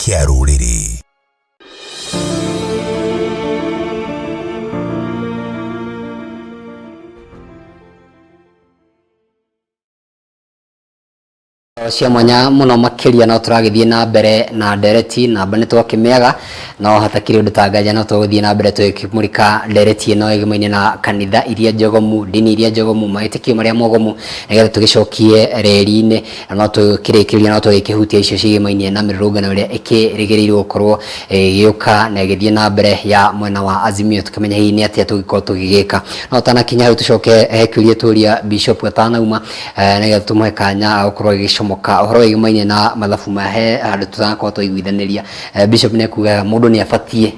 Kĩa rũrĩrĩ. Cia mwanya mũno makĩria no tũragĩthiĩ na mbere na ndereti namba nĩ twakĩmĩaga no hatakĩrĩ ũndũ tanganja no tũgũthiĩ na mbere tũgĩkĩmũrĩka ndereti ĩno ĩgĩmaine na kanitha iria njogomu, ndini iria njogomu, mawĩtĩkio marĩa mogomu nĩgetha tũgĩcokie reri-inĩ na no tũkĩrĩkĩrĩria no tũgĩkĩhutia icio cigĩmainie na mĩrũrũngano ĩrĩa ĩkĩrĩgĩrĩirwo gũkorwo ĩgĩũka na ĩgĩthiĩ na mbere ya mwena wa Azimio tũkĩmenya hihi nĩ atĩa tũngĩkorwo tũgĩgĩka. No ũtanakinya hau tũcoke he kĩũria tũria Bishop atanauma nĩgetha tũmũhe kanya ga gũkorwo agĩcomoka ũhoro wĩgĩmainie na mathabu maya he handũ tũtanakorwo twaiguithanĩria. Bishop nĩ ekugaga mũndũ nĩ abatiĩ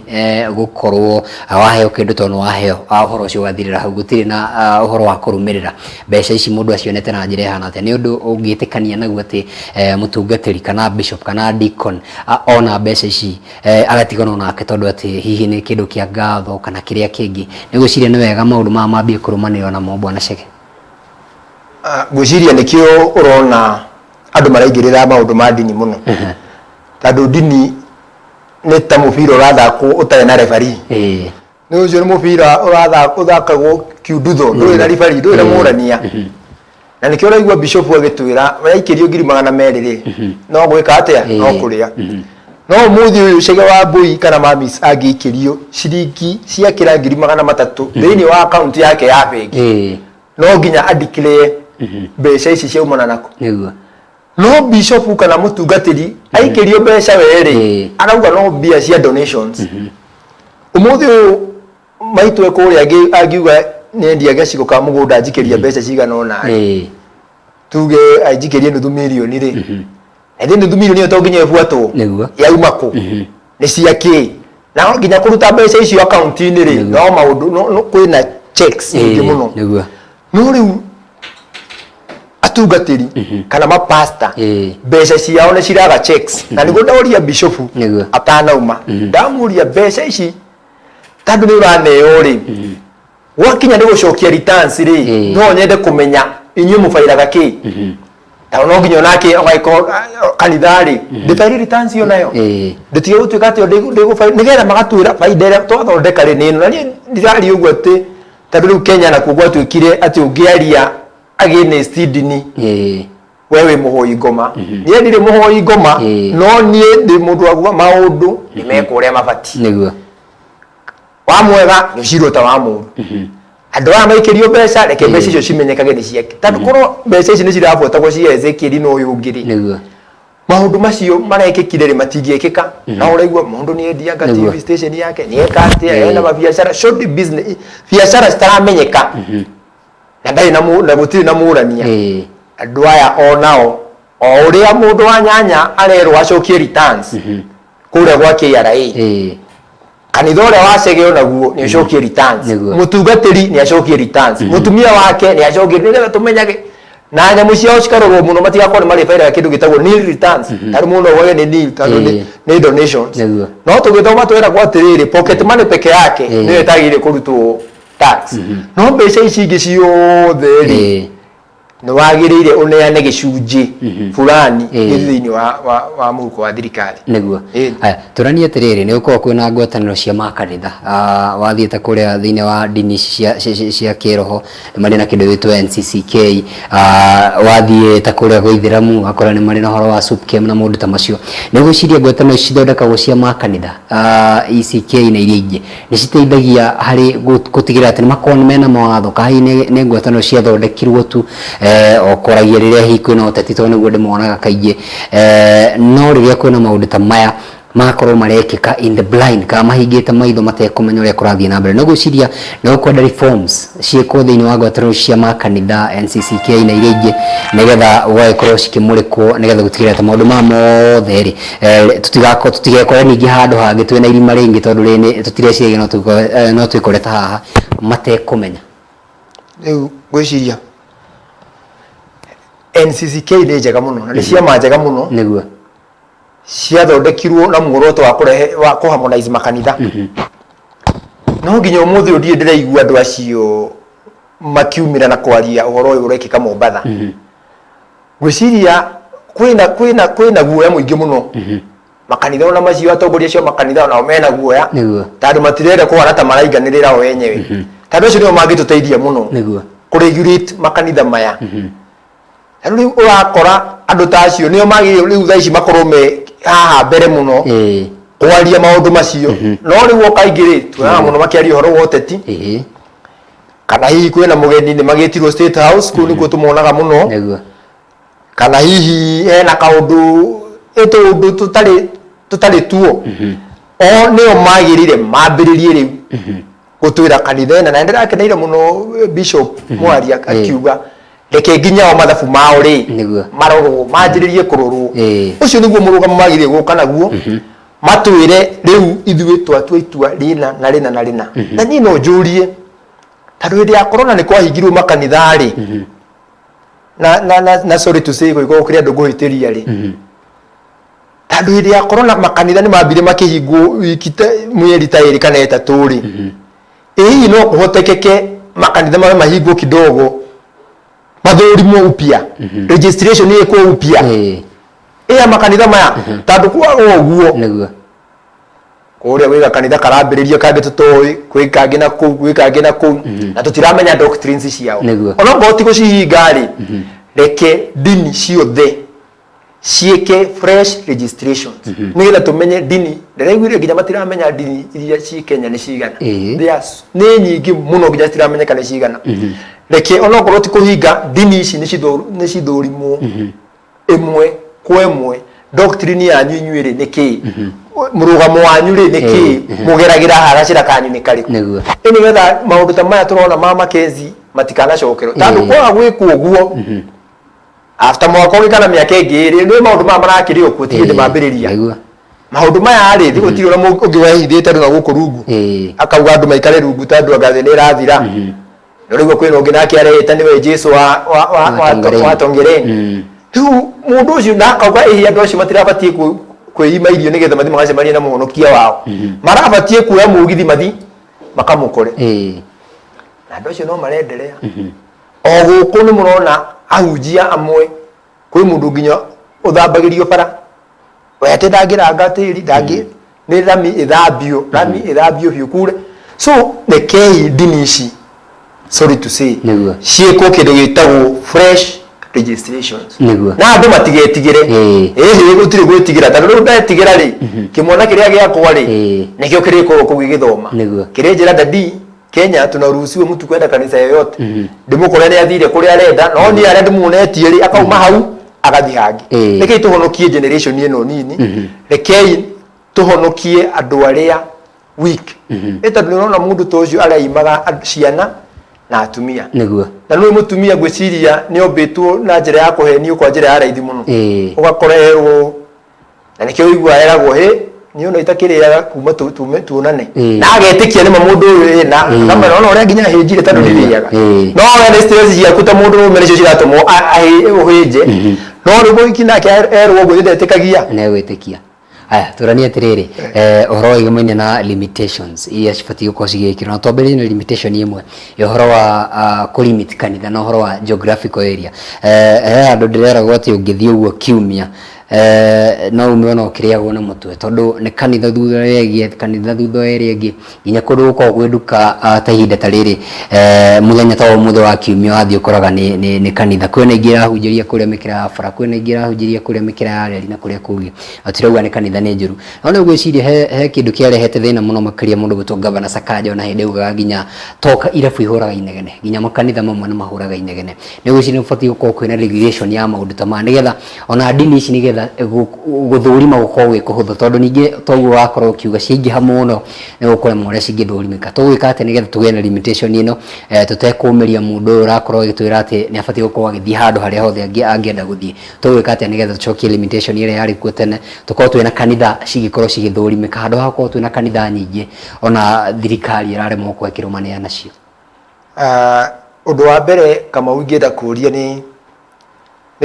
gũkorwo waheo kĩndũ tondũ nĩ waheo ũhoro ũcio ũgathirĩra hau gũtirĩ na ũhoro wa kũrũmĩrĩra mbeca ici mũndũ acionete na njĩra ĩhana atĩa. Nĩ ũndũ ũngĩtĩkania naguo atĩ mũtungatĩri kana bishop kana deacon ona mbeca ici agatigana nake tondũ atĩ hihi nĩ kĩndũ kĩa ngatho kana kĩrĩa kĩngĩ. Nĩ ũgwĩciria nĩ wega maũndũ maya mambie kũrũmanĩrĩrwo namo Bwana Chege? Ngwĩciria nĩkĩo ũrona andũ maraingĩrĩra maũndũ ma ndini mũno tondũ ndini nĩ ta mũbira ũrathakwo ũtarĩ na referee. Nĩ ũcio nĩ mũbira ũthakagwo kiundutho ndũrĩ na referee ndũrĩ na mũrania. Na nĩkĩo ũraigua bishop agĩtwĩra waikĩrio 200,000 rĩ no gwĩka atĩa no kũrĩa. No ũmũthĩ ũyũ Chege wa Mbũi kana Mamis angĩikĩrio ciringi ciakĩra 300,000 thĩinĩ wa akaunti yake ya bengi no nginya a declare mbeca ici ciaumana nakũ. No bishop kana mũtungatĩri aikĩrio mbeca we rĩ arauga no mbia cia donations. Ũmũthĩ ũyũ maitũ e kũrĩa angiuga nĩendia gacigo ka mũgũnda anjikĩria mbeca cigana ũna rĩ, tuge anjikĩrie nuthu mirioni rĩ, na ithe nuthu mirioni ĩyo to nginya ĩbuatwo yauma kũ, nĩ cia kĩ, na nginya kũruta mbeca icio akaunti-inĩ rĩ, no maũndũ no kwĩna checks nyingĩ mũno. No rĩu atungatĩri kana mapasta mbeca ciao nĩ ciraga checks na nĩguo ndoria bishopu atanauma ndamũria mbeca ici tondũ nĩ ũraneo rĩ gwakinya nĩ gũcokia returns rĩ no nyende kũmenya inyuĩ mũbairaga kĩ tondũ no nginya onake ũgagĩkorwo kanitha rĩ ndĩbaire returns ĩyo nayo ndĩtige gũtuĩka atĩ ndĩgũbaira nĩgetha magatwĩra baida ĩrĩa twathondeka rĩ nĩ ĩno na niĩ ndiraria ũguo atĩ tondũ rĩu Kenya nakuo gwatuĩkire atĩ ũngĩaria against ndini we wĩ mũhoi ngoma. Niĩ ndirĩ mũhoi ngoma no niĩ ndĩ mũndũ wa kuga maũndũ nĩ mekwo ũrĩa mabatiĩ. Wa mwega nĩ ũcirwo ta wa mũru. Andũ aya maikĩrio mbeca reke mbeca icio cimenyekage nĩ ciake. Tondũ korwo mbeca ici nĩ cirabuatagwo cia Ezekiel na ũyũ ũngĩ rĩ, maũndũ macio marekĩkire rĩ matingĩkĩka. Na ũraigua mũndũ nĩ endianga TV station yake, nĩ eka atĩa, ena mabiacara, shoddy business, biacara citaramenyeka. Na ndarĩ na na gũtirĩ na mũrania. Andũ aya o nao o ũrĩa mũndũ wa nyanya arerwo acokie returns kũrĩa gwa KRA, kanitha ũrĩa wa Chege onaguo nĩ ũcokie returns, mũtungatĩri nĩ acokie returns, mũtumia wake nĩ acokie, nĩgetha tũmenyage na nyamũ ciao cikarorwo mũno matigakorwo nĩ marĩbairaga kĩndũ gĩtagwo nil returns. Tarĩu mũndũ augage nĩ nil tondũ nĩ donations. No tũgĩthoma twĩragwo atĩrĩrĩ, pocket money peke yake nĩyo ĩtagĩrĩire kũrutwo tax. No mbeca ici ingĩ ciothe rĩ, nĩ wagĩrĩire ũneane gĩcunjĩ fulani gĩthiĩ thĩinĩ wa mũhuko wa thirikari. Haya, tũranie atĩrĩrĩ, nĩ gũkoragwo kwĩna ngwatanĩro cia makanitha. Wathiĩte kũrĩa thĩinĩ wa ndini ici cia kĩroho, nĩ marĩ na kĩndũ gĩgwĩtwo NCCK. Wathiĩ ta kũrĩa gwa ithĩramu, ũgakora nĩ marĩ na ũhoro wa SUPKEM na maũndũ ta macio. Nĩ ũgwĩciria ngwatanĩro ici cithondekagwo cia makanitha, ECK na iria ingĩ, nĩ citeithagia harĩ gũtigĩrĩra atĩ nĩ makoragwo mena mawatho kana hihi nĩ ngwatanĩro ciathondekirwo tu o kwaragia rĩrĩa hihi kwĩna ũteti tondũ nĩguo ndĩmonaga kaingĩ, no rĩrĩa kwĩna maũndũ ta maya magakorwo marekĩka in the blind kana mahingĩte maitho matekũmenya ũrĩa kũrathiĩ na mbere. No ngwĩciria nĩ ũkwenda reforms ciĩkwo thĩinĩ wa ngwatanĩro cia makanitha, NCCK na iria ingĩ nĩgetha gũgagĩkorwo cikĩmũrĩkwo nĩgetha gũtigĩrĩra atĩ maũndũ maya mothe rĩ tũtigako tũtigekore ningĩ handũ hangĩ twĩna irima rĩngĩ tondũ rĩrĩ nĩ tũtireciragia no twĩkore no twĩkore ta haha matekũmenya. Rĩu ngwĩciria NCCK nĩ njega mũno na nĩ ciama njega mũno. Ciathondekirwo na muoroto wa kũrehe wa kũ harmonize makanitha. No nginya ũmũthĩ ũyũ ndirĩ ndĩraigua andũ acio makiumĩra na kwaria ũhoro ũyũ ũrekĩka Mombatha. Ngwĩciria kwĩna kwĩna kwĩna guoya mũingĩ mũno. Makanitha ona macio, atongoria acio a makanitha onao mena guoya, tondũ matirenda kũhana ta maraiganĩrĩra o enyewe, tondũ acio nĩo mangĩtũteithia mũno kũ-regulate makanitha maya. Tondũ rĩu ũrakora andũ ta acio nĩo magĩrĩirwo rĩu thaa ici makorwo me haha mbere mũno kwaria maũndũ macio. No rĩu o kaingĩ rĩ, tuonaga mũno makĩaria ũhoro wa ũteti, kana hihi kwĩna mũgeni nĩ magĩtirwo State House, kũu nĩkuo tũmonaga mũno, kana hihi hena kaũndũ tũũndũ tũtarĩ tuo. O nĩo magĩrĩire mambĩrĩrie rĩu gũtwĩra kanitha ĩna. Na nĩndĩrakeneire mũno Bishop Mwaria akiuga reke nginya o mathabu mao rĩ marorwo, manjĩrĩrie kũrorwo. Ũcio nĩguo mũrũgamo magĩrĩire gũka naguo, matwĩre rĩu ithuĩ twatua itua rĩna na rĩna na rĩna. Na niĩ no njũrie, tondũ hĩndĩ ya corona nĩ kwahingirwo makanitha rĩ, na sorry to say, gũgĩkorwo kũrĩ andũ ngũhĩtĩria rĩ, tondũ hĩndĩ ya corona makanitha nĩ mambire makĩhingwo wiki ta mĩeri ta 2 kana 3 rĩ, ĩ hihi no kũhotekeke makanitha mabe mahingwo kidogo, mathũrimwo upya, registration ĩkwo upya ĩa makanitha maya? Tondũ kwaga ũguo, kũrĩa gwĩ gakanitha karambĩrĩria kangĩ tũtoĩ, kwĩ kangĩ na kũu, gwĩ kangĩ na kũu, na tũtiramenya doctrines ciao. Ona okorwo ti gũcihinga rĩ, reke ndini ciothe ciĩke fresh registrations, nĩgetha tũmenye ndini. Ndĩraiguire nginya matiramenya ndini iria ci Kenya nĩ cigana. They are nĩ nyingĩ mũno nginya citiramenyeka nĩ cigana. Reke ona okorwo ti kũhinga, ndini ici nĩ cithũrimwo ĩmwe kwa ĩmwe, doctrine yanyu inyuĩ rĩ nĩ kĩĩ, mũrũgamo wanyu rĩ nĩ kĩĩ, mũgeragĩra haha, gacĩra kanyu nĩ karĩkũ. Ĩ nĩgetha maũndũ ta maya tũrona ma Mackenzie matikanacokerwo, tondũ kwaga gwĩkwo ũguo, after mwaka ũngĩ kana mĩaka ĩngĩ ĩrĩ, nĩ maũndũ maya marakĩrĩ o kuo, ti hĩndĩ mambĩrĩria. Maũndũ maya rĩ, gũtirĩ ona ũngĩ wehithĩte andũ na gũkũ rungu, akauga andũ maikare rungu tondũ anga thĩ nĩ ĩrathira. No rĩu kwĩna ũngĩ nake arehĩta nĩwe Jesu wa Tongereni. Rĩu mũndũ ũcio na akauga ĩhĩ, andũ acio matirabatiĩ kwĩima irio nĩgetha mathiĩ magacemanie na mũhonokia wao, marabatiĩ kuoya mũgithi mathi makamũkore. Na andũ acio no marenderea o gũkũ. Nĩ mũrona ahunjia amwe, kwĩ mũndũ nginya ũthambagĩrio bara, we atĩ ndangĩranga tĩri, ndangĩ, nĩ rami ĩthambio, rami ĩthambio biũ kure. So rekei ndini ici, sorry to say, ciĩkwo kĩndũ gĩtagwo fresh registrations, na andũ matigetigĩre. Ĩhĩ, gũtirĩ gwĩtigĩra, tondũ rĩu ndetigĩra rĩ, kĩmwana kĩrĩa gĩakwa rĩ, nĩkĩo kĩrĩkorwo kũu gĩgĩthoma, kĩrĩnjĩra, "Daddy, Kenya tunaruhusiwa mtu kwenda kanitha yoyote." Ndĩmũkore nĩ athire kũrĩa arenda, no niĩ arĩa ndĩmuonetie rĩ, akauma hau agathiĩ hangĩ. Rekei tũhonokie generation ĩno nini, rekei tũhonokie andũ arĩa weak. Ĩ tondũ nĩ ũrona mũndũ ta ũcio araimaga ciana na atumia. Na nĩ mũtumia ngwĩciria nĩ ombĩtwo na njĩra ya kũhenio kwa njĩra ya raithi mũno. Ũgakora erwo, na nĩkĩo ũiguaga eragwo, "Hĩ, niĩ ona itakĩrĩaga kuma tuonane." Na agetĩkia nĩma mũndũ ũyũ ĩ na akamwĩra, "Ona ũrĩa nginya ahĩnjire tondũ ndirĩaga." No we nĩ stress ciaku ta mũndũ mũrũme nĩcio ciratũma ũhĩnje. No rĩu mũhiki nake erwo ũguo ndetĩkagia. Nĩegwĩtĩkia. Aya, tũranie atĩrĩrĩ, ũhoro wĩgamaine na limitations iria cibatiĩ gũkorwo cigĩkĩrwo, na twambĩrĩrie na limitation ĩmwe ya ũhoro wa kũ-limit kanitha na ũhoro wa geographical area. He handũ ndĩreragwo atĩ ũngĩthiĩ ũguo kiumia, no ume ona ũkĩrĩagwo na mũtwe, tondũ nĩ kanitha thutha ũrĩa ĩngĩ, kanitha thutha wa ĩrĩa ĩngĩ, nginya kũndũ gũkoragwo kwĩ nduka. Ta ihinda ta rĩrĩ, mũthenya ta wa ũmũthĩ wa kiumia, wathiĩ ũkoraga nĩ kanitha. Kwĩna ingĩ irahunjĩria kũrĩa mĩkĩra ya bara, kwĩna ingĩ irahunjĩria kũrĩa mĩkĩra ya reri na kũrĩa kũngĩ, na tirauga nĩ kanitha nĩ njũru, no nĩ ngwĩciria he kĩndũ kĩarehete thĩna mũno makĩria mũndũ gwĩtwo Gavana Sakaja, ona hĩndĩ augaga nginya to irabu ihũraga inegene, nginya makanitha mamwe nĩ mahũraga inegene. Nĩ ngwĩciria nĩ gũbatiĩ gũkorwo kwĩna regulation ya maũndũ ta maya, nĩgetha ona ndini ici, nĩgetha gũthũrima gũkorwo gwĩ kũhũthũ, tondũ ningĩ toguo wakorwo ũkiuga ciaingĩha mũno nĩ gũkũremwo ũrĩa cingĩthũrimĩka. Tũgwĩka atĩa nĩgetha tũgĩe na limitation ĩno, tũtekũmĩria mũndũ ũyũ ũrakorwo agĩtwĩra atĩ nĩ abatiĩ gũkorwo agĩthiĩ handũ harĩa hothe angĩenda gũthiĩ? Tũgwĩka atĩa nĩgetha tũcokie limitation ĩrĩa yarĩ kuo tene, tũkorwo twĩna kanitha cingĩkorwo cigĩthũrimĩka, handũ ha gũkorwo twĩna kanitha nyingĩ ona thirikari ĩraremwo gũkorwo ĩkĩrũmanĩra nacio? Ah, ũndũ wa mbere, Kamau, ingĩenda kũũria nĩ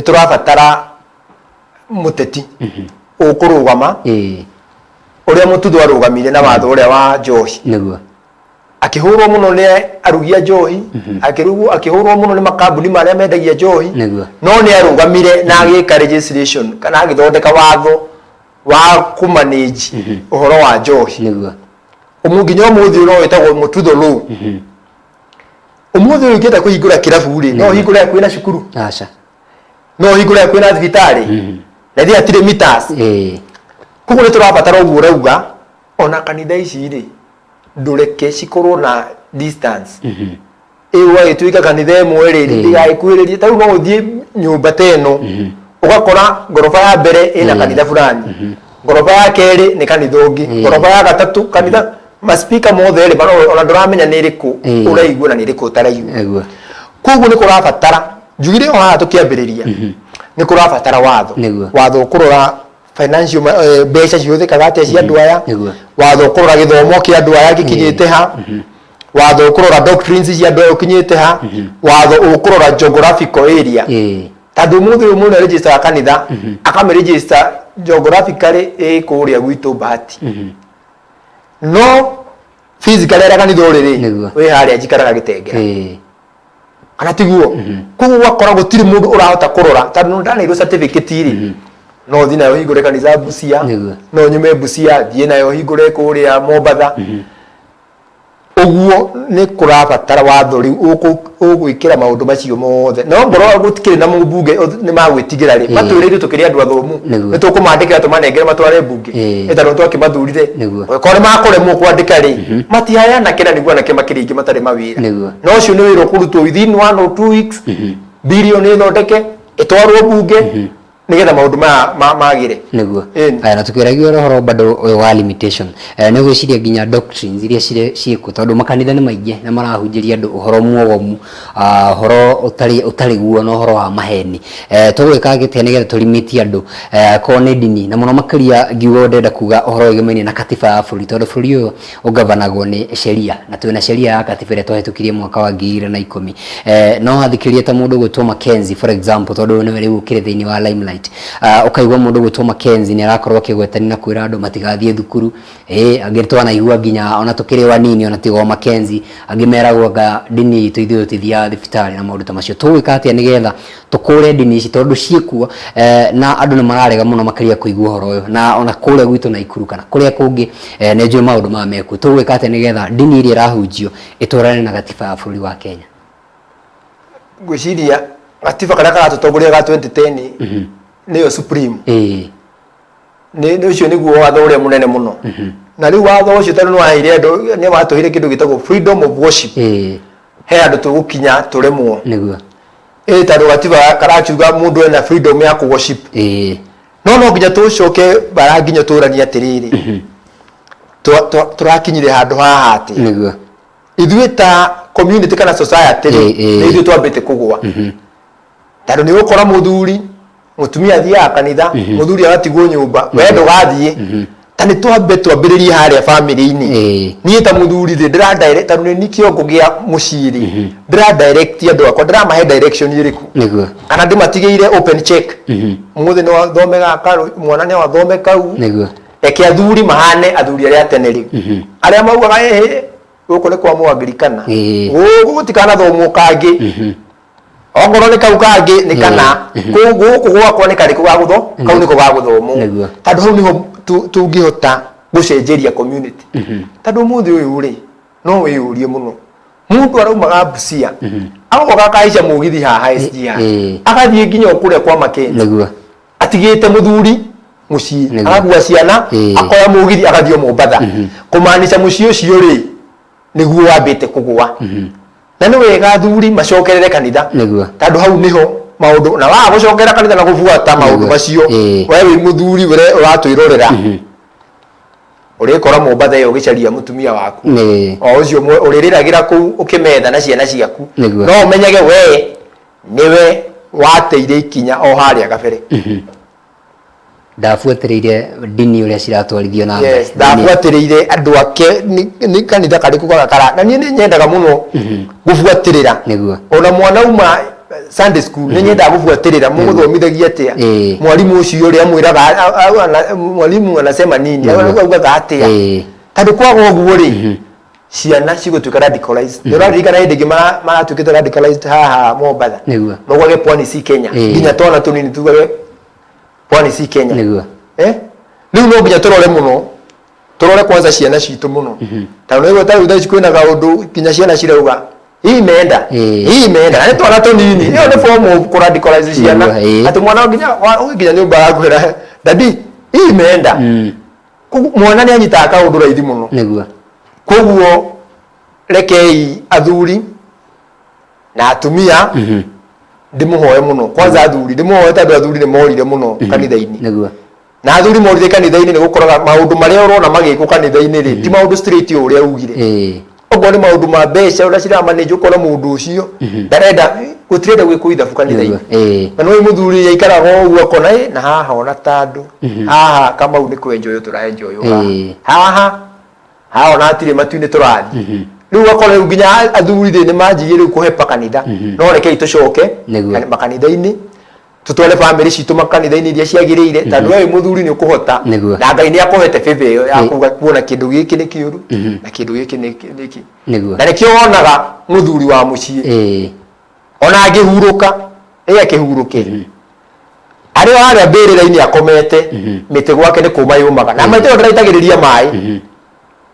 tũrabatara mũteti ũkũrũgama ũrĩa Mũtuthu arũgamire na watho ũrĩa wa njohi, akĩhũrwo mũno nĩ arugi a njohi, akĩhũrwo mũno nĩ makambuni marĩa mendagia njohi, no nĩ arũgamire na agĩka legislation kana agĩthondeka watho. Wa kũmanage ũhoro wa njohi. Nginya ũmũthĩ ũyũ no wĩtagwo mũtutho law. Ũmũthĩ ũyũ ũngĩenda kũhingũra kĩrabu rĩ, no ũhingũre hakuhĩ na cukuru? Aca. No ũhingũre hakuhĩ na thibitarĩ? Na ithuĩ hatirĩ meters. Koguo nĩ tũrabatara ũguo ũrauga, ona kanitha ici rĩ, ndũreke cikorwo na distance. Ĩ ũgagĩtuĩka kanitha ĩmwe rĩ, ndĩgagĩkuhĩrĩrie. Ta rĩu no ũthiĩ nyũmba ta ĩno, ũgakora ngoroba ya mbere ĩna kanitha fulani, ngoroba ya kerĩ nĩ kanitha ũngĩ, ngoroba ya gatatũ kanitha, maspika mothe rĩ, ona ndũramenya nĩ ĩrĩkũ ũraigua na nĩ ĩrĩkũ ũtaraigua. Koguo nĩ kũrabatara, njugire o haha tũkĩambĩrĩria, nĩ kũrabatara watho. Watho ũkũrora financial mbeca cihũthĩkaga atĩa cia andũ aya, watho ũkũrora gĩthomo kĩa andũ aya gĩkinyĩte ha, watho ũkũrora doctrines cia andũ aya ũkinyĩte ha, watho ũkũrora geographical area. Tondũ ũmũthĩ ũyũ mũndũ register kanitha, akamĩ register geographically ĩ kũrĩa gwitũ Bahati, no physically arĩa kanitha ũrĩ rĩ, wĩ harĩa njikaraga Gĩtengera. Kana tiguo? Koguo ũgakora gũtirĩ mũndũ ũrahota kũrora, tondũ nĩ ndaneirwo certificate rĩ, no thiĩ nayo hingũre kanitha Busia, no nyume Busia thiĩ nayo hingũre kũrĩa Mombatha. Ũguo nĩ kũrabatara watho rĩu ũgwĩkĩra maũndũ macio mothe. No ngorwo gũtikĩrĩ na mũmbunge nĩ magwĩtigĩra rĩ, matwĩre ithuĩ tũkĩrĩ andũ athomu, nĩ tũkũmandĩkĩra tũmanengere matware mbunge, nĩ tondũ twakĩmathurire. Korwo nĩ makũremwo kwandĩka rĩ, matihae anake na nĩguo anake makĩrĩ aingĩ matarĩ mawĩra. Na ũcio nĩ wĩra ũkũrutwo within 1 or 2 weeks, bilioni ĩthondeke ĩtwarwo mbunge, nĩgetha maũndũ maya magĩre. Aya, na tukĩaragia ũhoro bado ũyũ wa limitation, nĩ ũgwĩciria nginya doctrines iria ciĩkuo, tondũ makanitha nĩ maingĩ na marahunjĩria andũ ũhoro muogomu, ũhoro ũtarĩ guo na ũhoro wa maheni. Tũgwĩka atĩa nĩgetha tũlimit andũ, akorwo nĩ ndini, na mũno makĩria ngiuga ũũ ndĩrenda kuga ũhoro wĩgĩmainie na katiba ya bũrũri, tondũ bũrũri ũyũ ũgavanagwo nĩ sheria, na twĩna sheria ya katiba ĩrĩa twahĩtũkirie mwaka wa 2010. No athikĩrĩrie ta mũndũ ũgwĩtwo Mackenzie, for example, tondũ nĩwe rĩu ũkĩrĩ thĩinĩ wa limelight, ũkaigua mũndũ ũgwĩtwo Mackenzie nĩ arakorwo akĩgwetania na kwĩra andũ matigathiĩ thukuru. Angĩ twanaigua nginya ona tũkĩrĩ o anini, ona tiga o Mackenzie, angĩ meragwo anga ndini itũ ithuĩ tũtithiaga thibitarĩ na maũndũ ta macio. Tũgwĩka atĩa nĩgetha tũkũre ndini ici, tondũ ciĩkuo, na andũ nĩ mararega mũno makĩria kũigua ũhoro ũyũ, na ona kũrĩa gwitũ Naikuru kana kũrĩa kũngĩ, nĩ njũĩ maũndũ maya mekuo. Tũgwĩka atĩa nĩgetha ndini ĩrĩa ĩrahunjio ĩtwarane na gatiba ya bũrũri wa Kenya? Ngwĩciria gatiba karĩa karatũtongoria ga 2010 nĩyo supreme. Nĩ ũcio nĩguo watho ũrĩa mũnene mũno. Na rĩu watho ũcio tondũ nĩ waheire andũ, nĩ watũheire kĩndũ gĩtagwo freedom of worship, he handũ tũgũkinya tũremwo. Ĩ tondũ gatiba karakiuga mũndũ ena freedom ya kũ worship, no nginya tũcoke bara nginya tũranie atĩrĩrĩ, tũrakinyire handũ haha atĩa? Ithuĩ ta community kana society rĩ, nĩ ithuĩ twambĩte kũgũa, tondũ nĩ ũgũkora mũthuri, mũtumia athiaga kanitha, mũthuri agatigwo nyũmba, we ndũgathiĩ. Ta nĩ twambe twambĩrĩrie harĩa famĩlĩ-inĩ. Niĩ ta mũthuri rĩ, ndĩra direct, tondũ nĩ niĩ kĩongo gĩa mũciĩ rĩ, ndĩra direct andũ akwa, ndĩramahe direction ĩrĩkũ? Kana ndĩmatigĩire open check, mũthĩ no athome gaka, mwana no athome kau. Reke athuri mahane athuri arĩa a tene rĩu, arĩa maugaga, ĩhĩ, gũkũ nĩ kwa Mũangirikana, gũkũ gũtikanathomwo kangĩ, okorwo nĩ kau kangĩ nĩ kana kũu gũkũ gwakwa nĩ karĩkũ ga gũtho kau nĩko ga gũthomwo. Tondũ hau nĩho tũngĩhota gũcenjeria community. Tondũ ũmũthĩ ũyũ rĩ, no wĩyũrie mũno, mũndũ araumaga Busia, agoka akahaica mũgithi haha SGR, agathiĩ nginya o kũrĩa kwa Mackenzie, atigĩte mũthuri mũciĩ, agakua ciana, akoya mũgithi agathiĩ o Mombatha, kũmaanisha mũciĩ ũcio rĩ, nĩguo wambĩte kũgũa. Na nĩ wega athuri macokerere kanitha, tondũ hau nĩho maũndũ, na waga gũcokera kanitha na gũbuata maũndũ macio, we wĩ mũthuri ũrĩa ũratwĩrorera, ũrĩkora Mombatha ĩyo ũgĩcaria mũtumia waku, o ũcio ũrĩrĩragĩra kũu ũkĩmetha na ciana ciaku. No ũmenyage we nĩwe wateire ikinya o harĩa kabere. Ndabuatĩrĩire ndini ũrĩa ciratwarithio na mbere. Yes, ndabuatĩrĩire andũ ake nĩ kanitha karĩkũ gaka kara, na niĩ nĩ nyendaga mũno gũbuatĩrĩra. Ona mwana uma Sunday school, nĩ nyendaga gũbuatĩrĩra mũgũthomithagia atĩa, mwarimũ ũcio ũrĩa amwĩraga, mwalimu anasema nini, augaga atĩa. Tondũ kwaga ũguo rĩ, ciana cigũtuĩka radicalized. Nĩ ũraririkana hĩndĩ ĩngĩ maratuĩkĩte radicalized haha Mombatha? Maugage pwani si Kenya. Nginya twana tũnini tugage pwani si Kenya. Eh? Rĩu no nginya tũrore mũno, tũrore kwanza ciana citũ mũno, tondũ nĩguo ta rĩu thaa ici kwĩna kaũndũ nginya ciana cirauga hii imeenda, hii imeenda, na nĩ twana tũnini. Ĩyo nĩ form of kũradicalize ciana, atĩ mwana nginya nginya nyũmba arakwĩra, "Daddy, hii imeenda." Koguo mwana nĩ anyitaga kaũndũ raithi mũno. Koguo rekei athuri na atumia ndĩmũhoe mũno, kwanza athuri ndĩmũhoe, tondũ athuri nĩ morire mũno kanitha-inĩ. Na athuri morire kanitha-inĩ nĩ gũkoraga maũndũ marĩa ũrona magĩkwo kanitha-inĩ rĩ, ti maũndũ straight o ũrĩa ugire. Okorwo nĩ maũndũ ma mbeca ũrĩa ciramanage, ũkona mũndũ ũcio ndarenda, gũtirenda gwĩkwo ithabu kanitha-inĩ. Na nĩ mũthuri aikaraga ũguo akona, "Ĩ, na haha ona ta andũ haha Kamau nĩ kwenjoywo tũraenjoywo haha. Haha haha ona hatirĩ matu-inĩ tũrathiĩ." Rĩu ũgakora rĩu nginya athuri rĩ nĩ manjirie rĩu kũhepa kanitha. No rekei tũcoke makanitha-inĩ, tutware famĩlĩ citũ makanitha-inĩ iria ciagĩrĩire, tondũ we wĩ mũthuri nĩ ũkũhota na Ngai nĩ akũhete favor ĩyo ya kuga kuona kĩndũ gĩkĩ nĩ kĩũru na kĩndũ gĩkĩ nĩ nĩ Na nĩkĩo wonaga mũthuri wa mũciĩ ona angĩhurũka, ĩ akĩhurũke arĩ o harĩa mbĩrĩra-inĩ akomete, mĩtĩ gwake nĩ kũma yũmaga na maitũ ĩyo ndaraitagĩrĩria maĩ,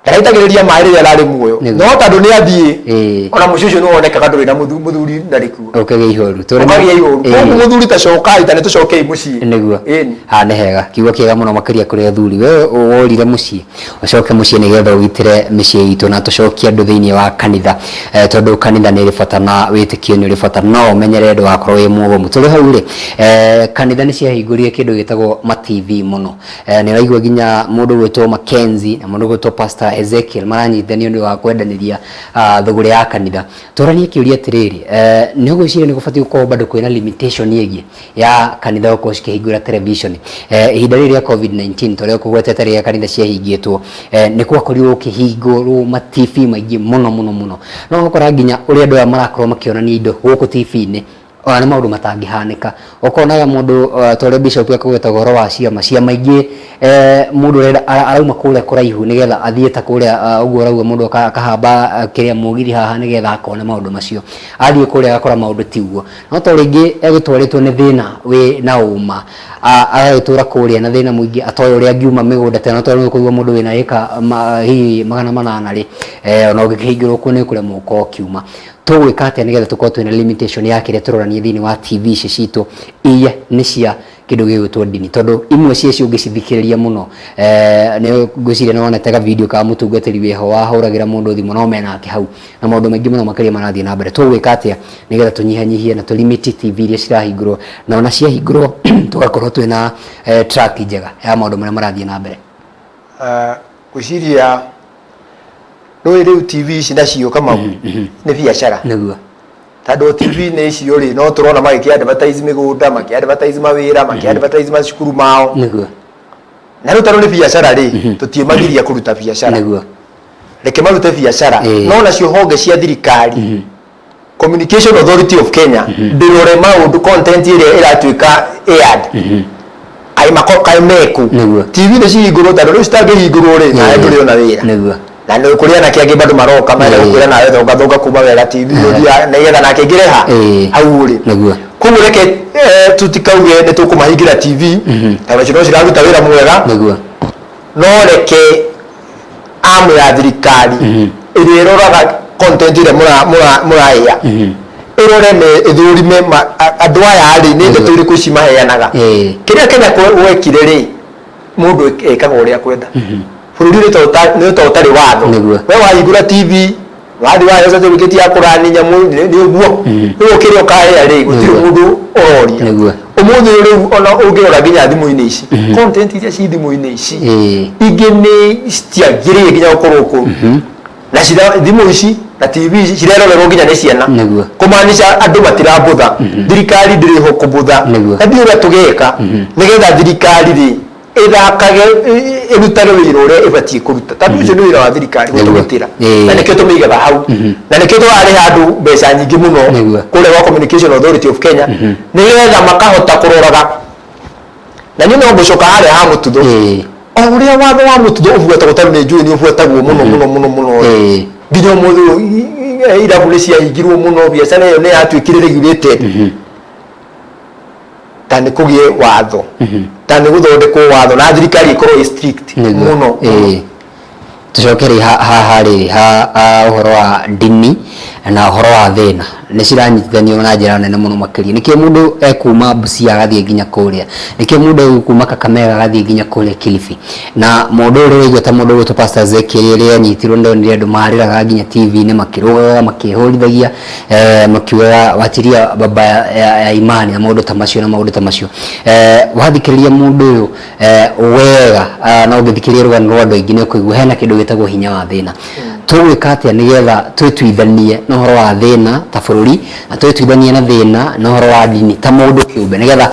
ndaraitagĩrĩria maĩ rĩrĩa ararĩ muoyo. No tondũ nĩ athiĩ, ona mũciĩ ũcio nĩ wonekaga ndũrĩ na mũthuri ndarĩ kuo. Ũkagĩa ihoru. Ũkagĩa ihoru. Koguo mũthuri, ta cokai, ta nĩ tũcokei mũciĩ. Ĩni. Ha nĩ hega, kiugo kĩega mũno makĩria kũrĩ athuri. We worire mũciĩ, ũcoke mũciĩ nĩgetha ũgitĩre mĩciĩ itũ na tũcokie andũ thĩinĩ wa kanitha, tondũ kanitha nĩ ĩrĩ bata na wĩtĩkio nĩ ũrĩ bata, no ũmenyerere ndũgakorwo wĩ mũgomu. Tũrĩ hau rĩ, kanitha nĩ ciahingũrire kĩndũ gĩtagwo ma TV mũno. Nĩ ũraigua nginya mũndũ ũgwĩtwo Mackenzie na mũndũ ũgwĩtwo Pastor Ezekiel maranyitithanio nĩ ũndũ wa kwendanĩria thũgũrĩ ya kanitha. Tũranie kĩũria atĩrĩrĩ, nĩ ũgwĩciria nĩ gũbatiĩ gũkorwo bado kwĩna limitation ĩngĩ ya kanitha gũkorwo cikĩhingũra television ihinda rĩrĩ rĩa COVID-19, ta ũrĩa ũkũgwetete rĩrĩa kanitha ciahingĩtwo, nĩ gwakorirwo gũkĩhingũrwo ma TV maingĩ mũno mũno mũno, no ũgakora nginya ũrĩa andũ aya marakorwo makĩonania indo gũkũ TV-inĩ ona nĩ maũndũ matangĩhanĩka. Ũkonaga mũndũ, ta ũrĩa bishop ekũgwetaga ũhoro wa ciama, ciama ingĩ, mũndũ ũrenda arauma kũrĩa kũraihu nĩgetha athiĩ ta kũrĩa ũguo ũrauga, mũndũ akahamba kĩrĩa mũgithi haha nĩgetha akone maũndũ macio. Athiĩ kũrĩa agakora maũndũ ti ũguo. No to rĩngĩ egũtwarĩtwo nĩ thĩna wĩ na ũma, agagĩtũra kũrĩa na thĩna mũingĩ atoĩ ũrĩa angiuma mĩgũnda ta ĩno, tondũ nĩ ũkũigua mũndũ wĩna ĩka hihi 800 rĩ, ona ũngĩkĩhingĩrwo kuo nĩ ũkũremwo gũkorwo ũkiuma. Tũgwĩka atĩa nĩgetha tũkorwo twĩna limitation ya kĩrĩa tũrorania thĩinĩ wa TV ici citũ iria nĩ cia kĩndũ gĩgwĩtwo ndini, tondũ imwe ciacio ũngĩcithikĩrĩria mũno, nĩ ngwĩciria nĩ wonete ga video ka mũtungatĩri wĩho wahũragĩra mũndũ thimũ no menake hau na maũndũ maingĩ mũno makĩria marathiĩ na mbere. Tũgwĩka atĩa nĩgetha tũnyihanyihie na tũlimit TV iria cirahingũrwo, na ona ciahingũrwo tũgakorwo twĩna track njega ya maũndũ marĩa marathiĩ na mbere? Ngwĩciria nĩũĩ rĩu TV ici nacio, Kamau, nĩ biacara. Tondũ TV-inĩ icio rĩ, no tũrona magĩkĩ advertise mĩgũnda, makĩ advertise mawĩra, makĩ advertise macukuru mao. Na rĩu tondũ nĩ biacara rĩ, tũtiĩmagiria kũruta biacara. Reke marute biacara. No nacio honge cia thirikari, Communication Authority of Kenya, ndĩrore maũndũ, content ĩrĩa ĩratuĩka aired, kaĩ mako kaĩ meku TV nĩ cihingũrwo, tondũ rĩu citangĩhingũrwo rĩ, nawe ndũrĩ ona wĩra. Na nĩ kũrĩ anake angĩ bado maroka marenda gũkwĩra nawe thonga thonga kuma wega TV ũthiaga nĩgetha nake aingĩre ha hau ũrĩ. Koguo reke tutikauge nĩ tũkũmahingĩra TV, tondũ nacio no ciraruta wĩra mwega. No reke arm ya thirikari ĩrĩa ĩroraga content ĩrĩa mũraĩa ĩrore na ĩthũrime andũ aya rĩ, nĩ ndeto irĩkũ ici maheanaga. Kĩrĩa Kenya gwekire rĩ, mũndũ ekaga ũrĩa kwenda. Bũrũri nĩ ta ũtarĩ watho. We wahingũra TV, wathiĩ waheo certificate ya kũrani nyamũ, nĩ ũguo rĩu kĩrĩa ũkahea rĩ, gũtirĩ mũndũ ũroria. Ũmũthĩ ũyũ rĩu ona ũngĩrora nginya thimũ-inĩ ici, content iria ci thimũ-inĩ ici, ingĩ nĩ citiagĩrĩire nginya gũkorwo kũu, na thimũ ici na TV ici cirerorerwo nginya nĩ ciana. Kũmaanisha andũ matirabũtha, thirikari ndĩrĩ ho kũbũtha. Na ndiũĩ ũrĩa tũgeka nĩgetha thirikari rĩ ĩthakage, ĩrutage wĩra ũrĩa ĩbatiĩ kũruta, tondũ ũcio nĩ wĩra wa thirikari gũtũgitĩra. Na nĩkĩo tũmĩigaga hau, na nĩkĩo tũrarĩha andũ mbeca nyingĩ mũno kũrĩa gwa Communication Authority of Kenya, nĩgetha makahota kũroraga. Na niĩ no ngũcoka harĩa ha mũtutho, o ũrĩa watho wa mũtutho ũbuatagwo, tondũ nĩ njũĩ nĩ ũbuatagwo mũno mũno mũno mũno. Nginya ũmũthĩ ũyũ irabu nĩ ciahingirwo mũno, biacara ĩyo nĩ yatuĩkire regulated. Ta Ta nĩ kũgĩe watho, ta nĩ gũthondekwo watho na thirikari ĩkorwo ĩ strict mũno. Ĩĩ. Tũcoke rĩ haha rĩ ha ũhoro wa ndini na ũhoro wa thĩna nĩ ciranyitithanio na njĩra nene mũno makĩria. Nĩkĩo mũndũ ekuma Busia agathiĩ nginya kũrĩa, nĩkĩo mũndũ ekuma Kakamega agathiĩ nginya kũrĩa Kilifi. Na mũndũ ũyũ ũraigua ta mũndũ ũgwĩtwo Pastor Ezekiel rĩrĩa anyitirwo nĩ ndonire andũ marĩraga nginya TV-inĩ makĩrũgaga makĩhũrithagia makiugaga wachiria baba ya imani na maũndũ ta macio na maũndũ ta macio. Wathikĩrĩria mũndũ ũyũ wega na ũngĩthikĩrĩria rũgano rwa andũ aingĩ nĩ ũkũigua hena kĩndũ gĩtagwo hinya wa thĩna. Tũgwĩka atĩa nĩgetha twĩtuithanie na ũhoro wa thĩna ta bũrũri na twĩtuithanie na thĩna na ũhoro wa ndini ta mũndũ kĩũmbe nĩgetha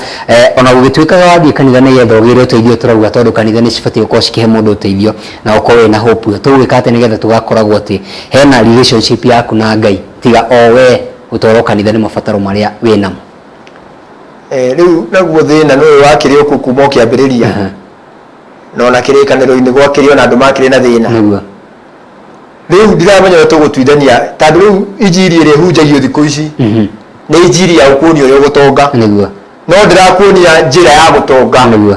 ona gũgĩtuĩkaga wathiĩ kanitha nĩgetha ũgĩre ũteithio tũrauga tondũ kanitha nĩ cibatiĩ gũkorwo cikĩhe mũndũ ũteithio na ũkorwo wĩna hope ĩyo. Tũgwĩka atĩa nĩgetha tũgakoragwo atĩ hena relationship yaku na Ngai tiga o we gũtwarwo kanitha nĩ mabataro marĩa wĩnamo? Rĩu naguo thĩna nĩ ũyũ wakĩrĩ o kuo kuma o kĩambĩrĩria, na ona kĩrĩkanĩro-inĩ gwakĩrĩ ona andũ makĩrĩ na thĩna. Rĩu ndiramenya ũrĩa tũgũtuithania tondũ rĩu injiri ĩrĩa ĩhunjagio thikũ ici nĩ injiri ya gũkuonia ũrĩa ũgũtonga, no ndĩrakuonia njĩra ya gũtonga.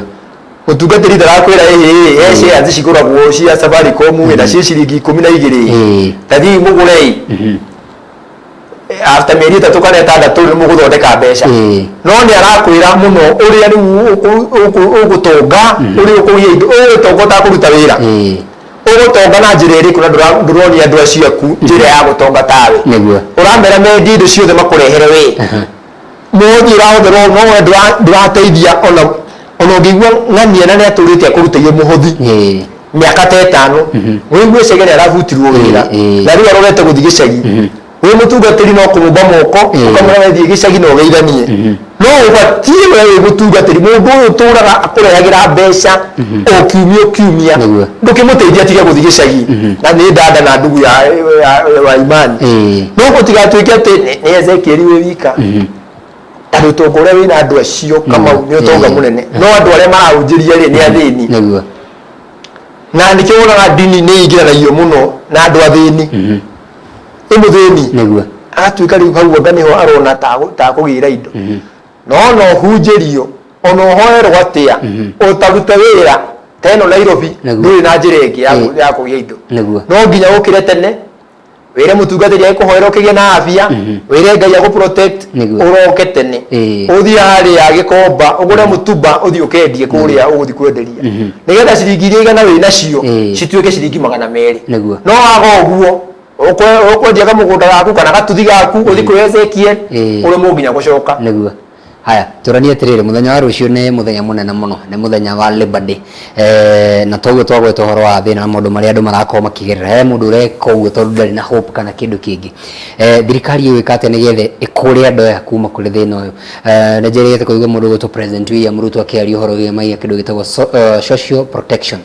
Mũtungatĩri ndarakwĩra ĩhĩ he shares cigũragwo cia Safaricom ĩ na ciĩ ciringi 12 ta thiĩi mũgũre ĩ after mĩeri 3 kana 6 nĩ mũgũthondeka mbeca. No nĩ arakwĩra mũno ũrĩa rĩu ũgũtonga, ũrĩa ũkũgĩa indo, ũgũtonga ũtakũruta wĩra, ũgũtonga na njĩra ĩrĩkũ na ndũronia andũ acio aku njĩra ya gũtonga tawe. Ũramera mendie indo ciothe makũrehere we, mothiĩ ũrahũthĩra ũũ, no we ndũrateithia ona ũngĩigua ng'ania na nĩ atũrĩte akũrutĩire mũhothi mĩaka ta 5, wĩigue Chege nĩ arabutirwo wĩra na rĩu arorete gũthiĩ gĩcagi, wĩ mũtungatĩri no kũmũmba moko ũkamwĩra we thiĩ gĩcagi na ũgeithanie, no ũbatiĩ we wĩ mũtungatĩri mũndũ ũyũ ũtũraga akũrehagĩra mbeca o kiumia o kiumia ndũkĩmũteithia atige gũthiĩ gĩcagi na nĩ dada na ndugu ya wa imani. No gũtigatuĩke atĩ nĩ Ezekiel wĩ wika, tondũ ũtonga ũrĩa wĩna andũ acio Kamau nĩ ũtonga mũnene, no andũ arĩa marahunjĩria rĩ nĩ athĩni. Na nĩkĩo wonaga ndini nĩ ingĩranagio mũno na andũ athĩni, ĩ mũthĩni agatuĩka rĩu hau anga nĩho arona takũgĩra indo. No no hunjĩrio ona ũhoerwo atĩa ũtarute wĩra ta ĩno Nairobi, ndũrĩ na njĩra ĩngĩ ya kũgĩa indo. No nginya ũkĩre tene wĩre mũtungatĩri agĩkũhoera ũkĩgĩe na afya, wĩre Ngai agũ protect, ũroke tene, ũthiĩ harĩa Gĩkomba ũgũre mũtumba ũthiĩ ũkendie kũrĩa ũgũthiĩ kwenderia nĩgetha ciringi iria 100 wĩ nacio cituĩke ciringi 200. No waga ũguo ũkwendia kamũgũnda gaku kana gatuthi gaku ũthiĩ kwĩ Ezekiel, ũremwo nginya gũcoka. Nĩguo. Haya, tũranie atĩrĩrĩ, mũthenya wa rũciũ nĩ mũthenya mũnene mũno, nĩ mũthenya wa Labour Day. Na toguo twagweta ũhoro wa thĩna na maũndũ marĩa andũ marakorwo makĩgerera. He mũndũ ũreka ũguo tondũ ndarĩ na hope kana kĩndũ kĩngĩ. Thirikari ĩgwĩka atĩa nĩgetha ĩkũre andũ aya kuma kũrĩ thĩna ũyũ? Nĩ njĩrĩgĩte kũigua mũndũ ũgwĩtwo President William Ruto akĩaria ũhoro wĩgiĩ kĩndũ gĩtagwo social protection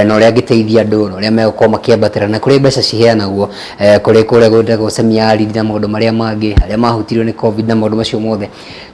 na ũrĩa angĩteithia andũ na ũrĩa megũkorwo makĩambatĩra na kũrĩ mbeca ciheanagwo kũrĩ kũrĩa gwĩtagwo semi-arid na maũndũ marĩa mangĩ, arĩa mahutirio nĩ Covid na maũndũ macio mothe.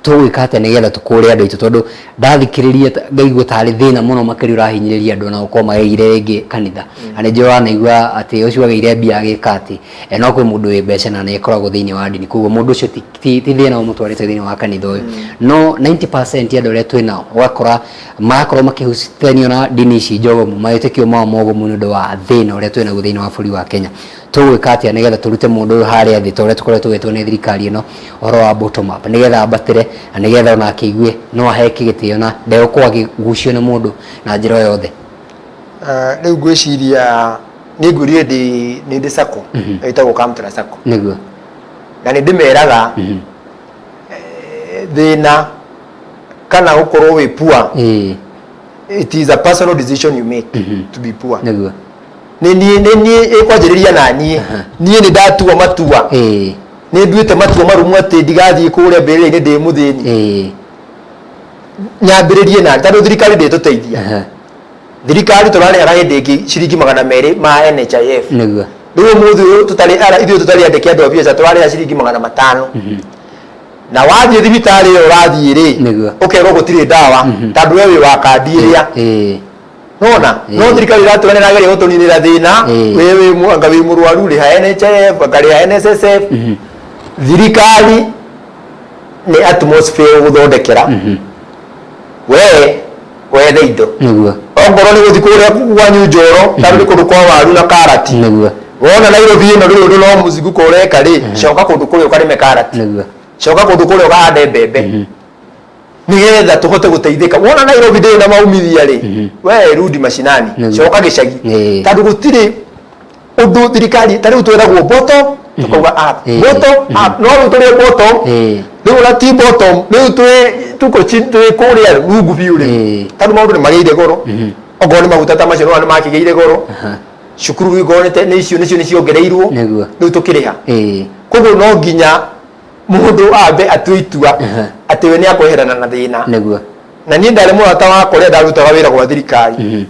Tũgwĩka atĩa nĩgetha tũkũre andũ aitũ tondũ ndathikĩrĩria ngaigua tarĩ thĩna mũno makĩria ũrahinyĩrĩria andũ ona gũkorwo mageire rĩngĩ kanitha. Na nĩ njũĩ wanaigua atĩ ũcio agĩire mbia agĩka atĩ, no kwĩ mũndũ wĩ mbeca na nĩ akoragwo thĩinĩ wa ndini koguo mũndũ ũcio ti thĩna ũmũtwarĩte thĩinĩ wa kanitha ũyũ. No 90% ya andũ arĩa twĩ nao ũgakora marakorwo makĩhutanio na ndini ici njogomu, mawĩtĩkio mao mogomu nĩ ũndũ wa thĩna ũrĩa twĩ naguo thĩinĩ wa bũrũri wa Kenya. Tũgwĩka atĩa nĩgetha tũrute mũndũ ũyũ harĩa thĩ ta ũrĩa tũkoretwo tũgĩtwo nĩ thirikari ĩno ũhoro wa bottom up nĩgetha ambatĩre na nĩgetha ona akĩigue no aheke gĩtĩo na ndegũkorwo akĩgucio nĩ mũndũ na njĩra o yothe? Rĩu ngwĩciria nĩ ngwĩrire ndĩ nĩ ndĩ sacco ĩtagwo Kamtra Sacco. Na nĩ ndĩmeraga thĩna kana gũkorwo wĩ poor, it is a personal decision you make to be poor. Nĩ niĩ ĩkwanjĩrĩria na niĩ niĩ nĩ ndatua matua, nĩ nduĩte matua marũmu atĩ ndigathiĩ kũrĩa mbĩrĩra-inĩ ndĩ mũthĩni. Nyambĩrĩrie na tondũ thirikari ndĩtũteithia. Thirikari tũrarĩhaga hĩndĩ ĩngĩ ciringi 200 ma NHIF. Rĩu ũmũthĩ ũyũ tũtarĩ ithuĩ tũtarĩ andĩke andũ a biacara tũrarĩha ciringi 500. Na wathiĩ thibitarĩ ĩyo ũrathiĩ rĩ, ũkerwo gũtirĩ ndawa tondũ we wĩ wa kandi ĩrĩa. Nona no thirikari ĩratwĩra nĩ ĩrageria gũtũninĩra thĩna, we wĩ anga wĩ mũrwaru rĩha NHIF, anga rĩha NSSF. Thirikari nĩ atmosphere ĩgũthondekera. We wethe indo. Ongorwo nĩ gũthiĩ kũrĩa kwanyu Njoro, tondũ nĩ kũndũ kwa waru na karati. Wona Nairobi ĩno ndũrĩ ũndũ no mũzunguko ũreka rĩ, coka kũndũ kũrĩa ũkarĩme karati. Coka kũndũ kũrĩa ũkahande mbembe. Nĩgetha tũhote gũteithĩka. Wona Nairobi ndĩrĩ na maumithia rĩ, we rudi mashinani, coka gĩcagi. Tondũ gũtirĩ ũndũ thirikari ta rĩu twĩragwo bottom, tũkauga up, bottom up, no rĩu tũrĩ bottom, rĩu ona ti bottom, rĩu twĩ tuko chini, twĩ kũrĩa rungu biũ rĩu, tondũ maũndũ nĩ magĩire goro. Okorwo nĩ maguta ta macio nĩwona nĩ makĩgĩire goro. Cukuru okorwo nĩ icio nĩcio nĩ ciongereirwo. Rĩu tũkĩrĩha. Koguo no nginya mũndũ ambe atue itua atĩ we nĩ akweherana na thĩna. Na niĩ ndarĩ mũrata wakwa ũrĩa ndarutaga wĩra gwa thirikari,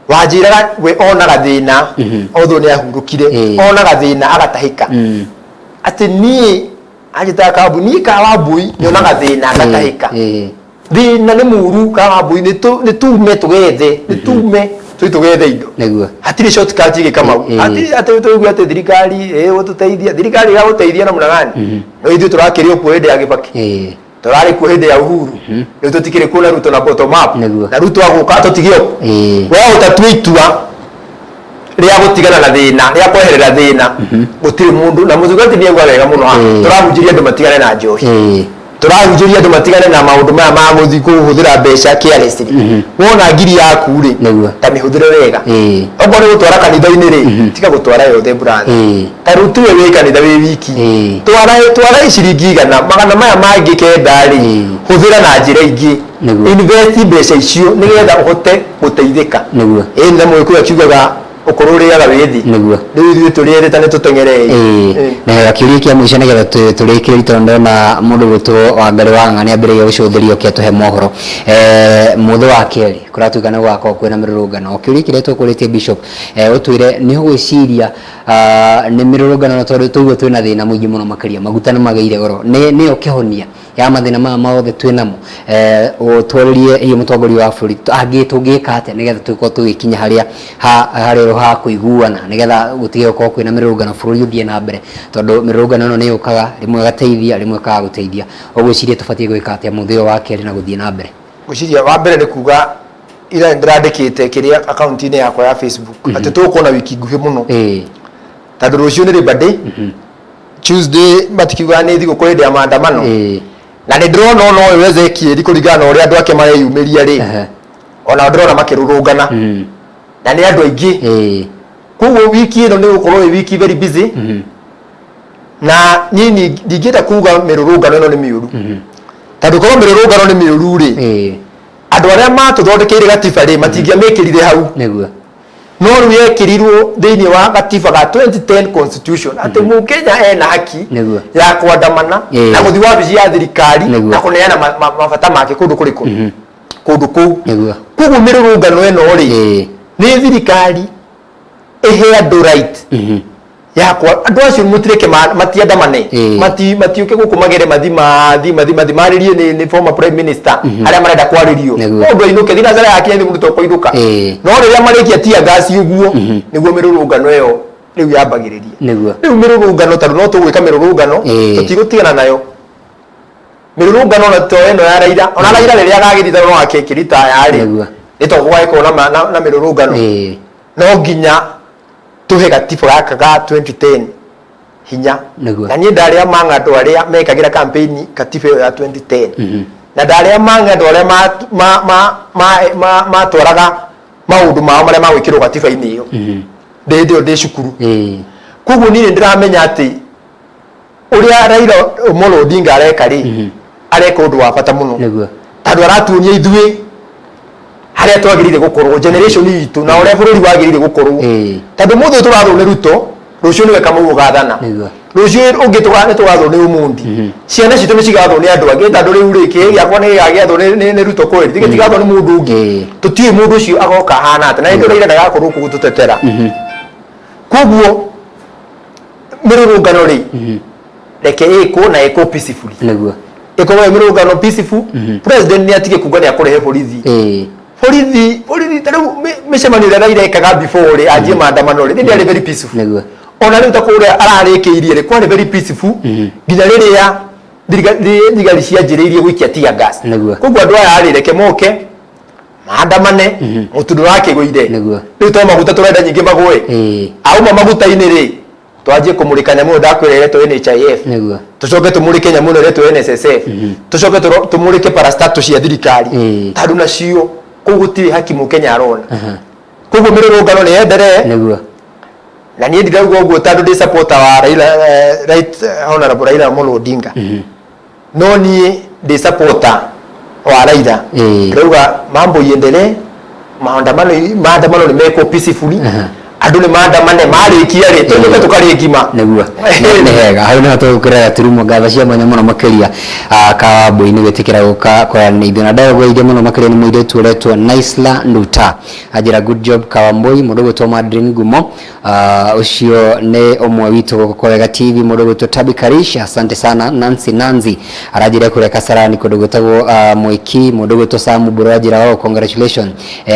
wanjĩraga we onaga thĩna, although nĩ ahurũkire, onaga thĩna agatahĩka. Atĩ niĩ anjĩtaga kambuni, niĩ Kawambui nyonaga thĩna ngatahĩka. Thĩna nĩ mũru Kawambui, nĩ tume tũgethe, nĩ tume tũthiĩ tũgethe indo. Hatirĩ shortcut ĩngĩ Kamau. Hatirĩ atĩ tũigue atĩ thirikari ĩgũtũteithia. Thirikari ĩgagũteithia namna gani? No ithuĩ tũrakĩrĩ o kuo hĩndĩ ya Kibaki, tũrarĩ kuo hĩndĩ ya Uhuru, rĩu tũtikĩrĩ kuo na Ruto na bottom up. Na Ruto agũka tũtige o we ũtatue itua rĩa gũtigana na thĩna, rĩa kweherera thĩna, gũtirĩ mũndũ na mũthugati nĩ auga wega mũno haha. Tũrahunjĩria andũ matigane na njohi, tũrahunjĩria andũ matigane na maũndũ maya ma gũthiĩ kũhũthĩra mbeca carelessly. Wona ngiri yaku rĩ, ta mĩhũthĩre wega. Okorwo nĩ gũtwara kanitha-inĩ rĩ, tiga gũtwara yothe, brother. Ta rĩu tiwe wĩ kanitha wĩ wiki, twara twara ciringi 100, magana maya mangĩ 9 rĩ, hũthĩra na njĩra ingĩ. Invest mbeca icio nĩgetha ũhote gũteithĩka. Ĩĩ, na Mũgĩkũyũ akiugaga ũkũrũ ũrĩaga wĩ thĩ. Rĩu ithuĩ tũrĩ erĩ ta nĩ tũteng'ere. Na kĩũria kĩa mũico nĩgetha tũrĩkĩrĩrie, tondũ ndona mũndũ gwĩtwo Wangarĩ wa Ng'a nĩambĩrĩria gũcũthĩria oke atũhe mohoro. Mũthĩ wa kerĩ kũratuĩka nĩ gũgakorwo kwĩna mĩrũrũngano. Kĩũria kĩrĩa tũkũrĩtie Bishop, ũtwĩre nĩ ũgwĩciria nĩ mĩrũrũngano, tondũ tũigua twĩna thĩna mũingĩ mũno makĩria, maguta nĩ magĩire goro, nĩyo kĩhonia ya mathĩna maya mothe twĩ namo? Ũtwarĩrie hihi mũtongoria wa bũrũri angĩ tũngĩka atĩa nĩgetha tũkorwo tũgĩkinya harĩa harĩa ha kũiguana, nĩgetha gũtige gũkorwo kwĩna mĩrũrũngano, bũrũri ũthiĩ na mbere, tondũ mĩrũrũngano ĩno nĩ yũkaga rĩmwe ĩgateithia, rĩmwe ĩkaga gũteithia. Ũgwĩciria tũbatiĩ gwĩka atĩa mũthĩ ũyũ wa kerĩ na gũthiĩ na mbere? Ngwĩciria wa mbere nĩ kuga ira nĩ ndĩrandĩkĩte kĩrĩa akaunti-inĩ yakwa ya Facebook atĩ tũgũkorwo na wiki nguhĩ mũno, tondũ rũciũ nĩ Labor Day, Tuesday matikiugaga nĩ thigũkũ hĩndĩ ya maandamano. Na nĩ ndĩrona ona ũyũ Ezekiel kũringana na ũrĩa andũ ake mareyumĩria rĩ, ona ndĩrona makĩrũrũngana na nĩ andũ aingĩ. Koguo wiki ĩno nĩ gũkorwo ĩ wiki very busy. Na niĩ ndingĩenda kuga mĩrũrũngano ĩno nĩ mĩũru, tondũ korwo mĩrũrũngano nĩ mĩũru rĩ, andũ arĩa matũthondekeire gatiba rĩ, matingĩamĩkĩrire hau. No rĩu yekĩrirwo thĩinĩ wa gatiba ga 2010 constitution atĩ Mũkenya ena haki ya kwandamana na gũthiĩ wabici ya thirikari na kũneana mabata make kũndũ kũrĩkũ, kũndũ kũu. Koguo mĩrũrũngano ĩno rĩ, nĩ thirikari ĩhe andũ right yakwa, andũ acio mũtireke matiandamane, matiũke gũkũ magere mathi mathi mathi mathi marĩrie nĩ former prime minister arĩa marenda kwarĩrio. Mũndũ ainũke thinacara yakinya nĩ mũndũ tokũinũka. No rĩrĩa marĩkia tear gas ũguo, nĩguo mĩrũrũngano ĩyo rĩu yambagĩrĩria. Rĩu mĩrũrũngano, tondũ no tũgwĩka mĩrũrũngano, tũtigũtigana nayo mĩrũrũngano na to ĩno ya Raila. Ona Raila rĩrĩa agagĩthiĩ tondũ no akĩritaya rĩ, nĩ to gũgagĩkorwo na mĩrũrũngano. No nginya tũhe gatiba gaka ga 2010 hinya. Na niĩ ndarĩ among andũ arĩa mekagĩra campaign katiba ĩyo ya 2010, na ndarĩ among andũ arĩa matwaraga maũndũ mao marĩa magwĩkĩrwo gatiba-inĩ ĩyo ndĩ hĩndĩ ĩyo ndĩ cukuru. Koguo niĩ nĩ ndĩramenya atĩ ũrĩa Raila Amolo Odinga areka rĩ, areka ũndũ wa bata mũno, tondũ aratuonia ithuĩ harĩa twagĩrĩire gũkorwo, generation itũ, na ũrĩa bũrũri wagĩrĩire gũkorwo. Tondũ mũthĩ ũyũ tũrathwo nĩ Ruto, rũciũ nĩwe Kamau ũgathana, rũciũ ũngĩ nĩ tũgathwo nĩ Omondi, ciana citũ nĩ cigathwo nĩ andũ angĩ. Tondũ rĩu rĩ, kĩĩ gĩakwa nĩ gĩgagĩathwo nĩ Ruto kweli? Gĩtigathwo nĩ mũndũ ũngĩ. Tũtiũĩ mũndũ ũcio agoka ahana atĩa, na hĩndĩ ĩyo Raila ndagakorwo kũ gũtũtetera. Koguo mĩrũrũngano rĩ, reke ĩkwo na ĩkwo peacefully. Ĩkorwo ĩ mĩrũrũngano peaceful. President nĩ atige kuga nĩ akũrehe borithi. Borithi ta rĩu mĩcemanio ĩrĩa Raila ekaga before rĩ, anjie maandamano rĩ, nĩ very peaceful. Ona rĩu ta kũrĩa ararĩkĩirie rĩ, kwarĩ very peaceful nginya rĩrĩa Thigari cianjĩrĩirie gũikia tear gas. Nĩguo. Koguo andũ aya rĩ, reke moke maandamane, mũtu ndũrakĩgũire. Nĩguo. Rĩu to maguta tũrenda nyingĩ magũe. Auma maguta-inĩ rĩ, twanjie kũmũrĩka nyamũ ĩyo ndakwĩra ĩretwo NHIF. Nĩguo. Tũcoke tũmũrĩke nyamũ ĩno ĩretwo NSSF. Tũcoke tũmũrĩke parastatal cia thirikari. Tondũ nacio kũu gũtirĩ haki mũkenya arona. Koguo mĩrũrũngano nĩ yenderee. Nĩguo. Na niĩ ndirauga ũguo tondũ ndĩ supporter wa Raila, right honorable Raila Amolo Odinga. No niĩ ndĩ supporter wa Raila. Ndĩrauga mambo iendelee, maandamano maandamano nĩ mekwo peacefully. Andũ nĩ maandamane, marĩkia rĩ, tũcoke tũkarĩe ngima. Nĩguo. Nĩ hega hau nĩho tũgũkĩra gaturumo. Ngatho cia mwanya mũno makĩria, Kawambui, nĩ gwĩtĩkĩra gũka kwaranĩria ithuĩ, na ndagũgeithia mũno makĩria nĩ mũirĩtu ũretwo Naisla Nduta, anjĩra good job Kawambui. Mũndũ ũgwĩtwo Madrin Ngumo, ũcio nĩ ũmwe witũ gũkũ kwa Wega TV. Mũndũ ũgwĩtwo Tabi Karish, asante sana. Nancy Nancy aranjĩra kũrĩa Kasarani kũndũ gwĩtagwo Mwĩki. Mũndũ ũgwĩtwo Samu Mbũrũ anjĩra, oh, congratulations,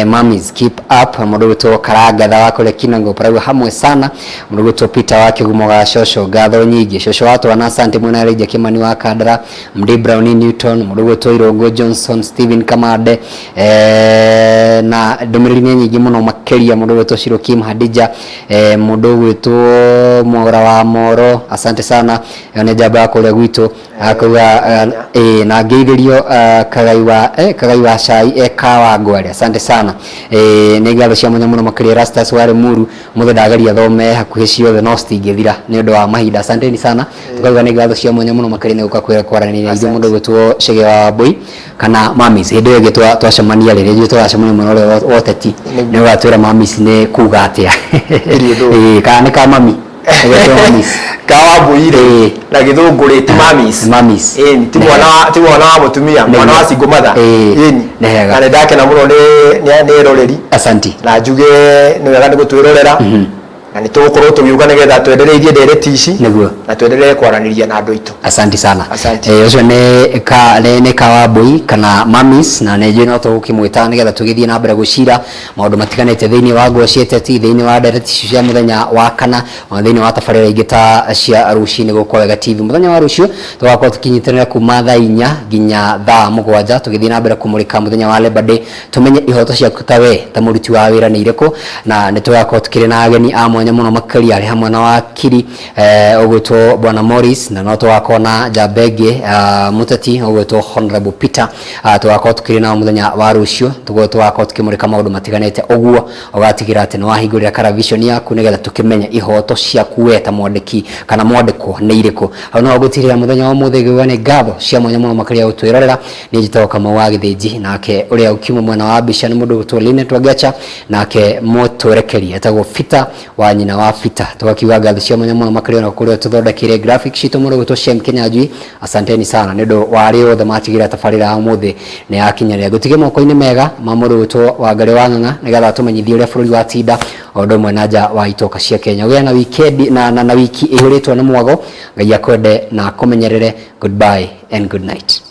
mamis, keep up. Mũndũ ũgwĩtwo Karangatha wa kũrĩa Kinango parauga hamwe sana. Mũndũ ũgwĩtwo Peter wa Kĩgumo ga Coco, ngatho nyingĩ. Coco wa twana, asante mwena Elijah Kimani wa Kandara, Md Brownie Newton, mũndũ ũgwĩtwo Irũngũ Johnson, Stephen Kamande, na ndũmĩrĩri nĩ nyingĩ mũno makĩria. Mũndũ ũgwĩtwo Shiro Kim Hadija, mũndũ ũgwĩtwo Mwaũra wa Moro, asante sana. Ĩyo nĩ njamba ya kũrĩa gwitũ akauga, na ngeithĩrio Kagai wa Kagai wa cai ekawa ngware, asante sana. Nĩ ngatho cia mwanya mũno makĩria. Rastas wa Limuru, mũthĩ ndageria thome hakuhĩ ciothe no citingĩthira nĩ ũndũ wa mahinda. Asanteni sana. Tukauga nĩ ngatho cia mwanya mũno makĩria nĩ gũka kwĩra kwaranĩria na ithuĩ, mũndũ ũgwĩtwo Chege wa Wambui kana Mamis. Hĩndĩ ĩyo ĩngĩ twacemania rĩ, rĩngĩ tũgacemania mwena ũrĩa wa ũteti, nĩ ũgatwĩra Mamis nĩ kuga atĩa. Ndirĩ ũndũ. Kana nĩ ka mami? Ũgetwo Mamis. Kawambui rĩ, na gĩthũngũ rĩ, ti mamis. Mamis. Ĩni, ti mwana wa mũtumia, mwana wa single mother. Ĩni. Nĩ hega. Na nĩ ndakena mũno nĩ eroreri. Asanti. Na njuge nĩ wega nĩ gũtwĩrorera, na nĩ tũgũkorwo tũgĩũka nĩgetha twendereirie ndereti ici. Nĩguo. Na twenderee kwaranĩria na andũ aitũ. Asante sana. Asante. Ũcio nĩ Kawambui kana Mamis, na nĩ njũĩ no tũgũkĩmwĩta nĩgetha tũgĩthiĩ na mbere gũcira maũndũ matiganĩte thĩinĩ wa nguo cia teti, thĩinĩ wa ndereti icio cia mũthenya wa kana, ona thĩinĩ wa tabarĩra ingĩ ta cia rũcinĩ gũkũ Wega TV. Mũthenya wa rũciũ tũgakorwo tũkĩnyitanĩra kuma thaa 4 nginya thaa 7, tũgĩthiĩ na mbere kũmũrĩka mũthenya wa Labor Day, tũmenye ihoto ciaku ta we ta mũruti wa wĩra nĩ irĩkũ, na nĩ tũgakorwo tũkĩrĩ na ageni a mwanya mũno makĩria, arĩ hamwe na wakiri ũgwĩtwo Bwana Morris, na no tũgakorwo na njamba ĩngĩ, mũteti ũgwĩtwo Honorable Peter. Tũgakorwo tũkĩrĩ nao mũthenya wa rũciũ, tũguo tũgakorwo tũkĩmũrĩka maũndũ matiganĩte, ũguo ũgatigĩra atĩ nĩ wahingũrĩra karavishoni yaku nĩgetha tũkĩmenye ihoto ciaku we ta mwandĩki kana mwandĩkwo nĩ irĩkũ. Hau no ngũtigĩrĩra mũthenya wa ũmũthĩ ngĩuga nĩ ngatho cia mwanya mũno makĩria gũtwĩrorera. Niĩ njĩtagwo Kamau wa Gĩthĩnji, nake ũrĩa ũkiuma mwena wa mbica nĩ mũndũ ũgwĩtwo Linet Wangecha, nake mũtwerekeri etagwo Peter wa nyina wa Peter. Tũgakiuga ngatho cia mwanya mũno makĩria ona kũrĩa tũthondekeire graphics citũ, mũndũ ũgwĩtwo Shem Kinyanjui. Asanteni sana nĩ ũndũ wa arĩa othe matigĩrĩra tabarĩra ya ũmũthĩ nĩ yakinyanĩra. Ngũtige moko-inĩ mega ma mũndũ ũgwĩtwo Wangarĩ wa Ng'ang'a nĩgetha atũmenyithie ũrĩa bũrũri watinda o ũndũ ũmwe na nja wa itoka cia Kenya. Ũgĩe na weekend na wiki ĩihũrĩtwo nĩ mwago. Ngai akwende na akũmenyerere. Goodbye and good night.